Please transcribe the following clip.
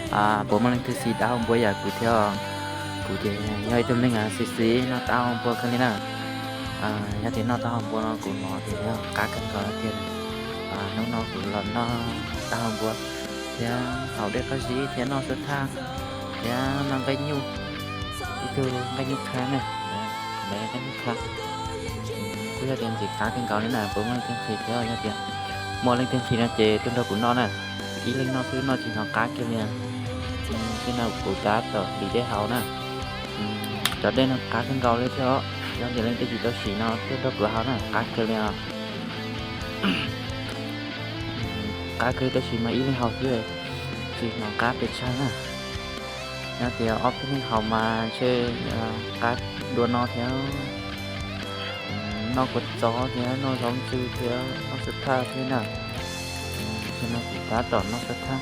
Puas muaj leej twg xis taub hau npua yam kuv thiab? Kuv ces yog ib tug neeg xis xis noj taub hau npua kawg li na. Yog tias noj taub hau npua no kuv hnov tias yog qab kawg nkaus tiag. Hnub no kuv los noj taub hau npua thiab haus dej qab zib thiab noj sub thaj thiab noj nqaij nyuj, ib tug nqaij nyuj qhab na, nqaij nyuj qhab. Kuj yog tias ntxim qab kawg nkaus li na, puas muaj leej twg nqhis thiab? Yog tias muaj leej twg nqhis no ces tuaj nrog kuv noj na. Ib leeg noj xwb noj tsis hnov qab kiag li. Thiab no kuv tab tom dim dej haus na. Cov dej no qab kawg nkaus li thiab os. Yog tias leej twg tsis tau sim no tuaj nrog kuv haus na, qab kawg li os. Qab kawg tab sis mas ib leeg haus xwb tsis hnov qab pes tsawg na. Yog tias ob peb leeg haus mas ntshe qab dua no thiab. Noj kua txob thiab noj zaub ntsw thiab noj sub thaj thiab na. Thiab no kuv tab tom noj sub thaj.